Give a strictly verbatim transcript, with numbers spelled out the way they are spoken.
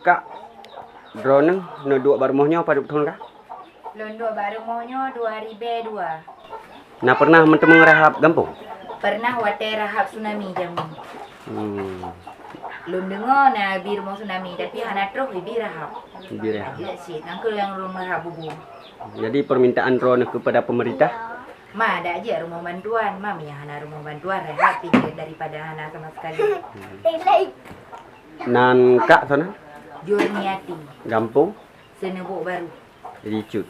Kak, droeneuh neuduek bak rumoh nyoe padub thon kah? Lôn duek bak rumoh nyoe dua ribèe dua. Na pernah meuteumé rahab gampông? Pernah watèe rahab tsunami jameun. Hmm. Lôn deungö na bi rumoh tsunami, tapi hana troh bi rahab. Bi rahab. Jeuet cit, nangkeuh nyang rumoh rahab bubu. Jadi permintaan droeneuh kepada pemerintah? Ma, dak jeuet rumoh bantuan. Ma, meunyo hana rumoh bantuan, rahab pih jeuet daripada hana sama sekali. Nan kak sana? Jurniati. Gampông? Seuneubuek Baru. Ricut.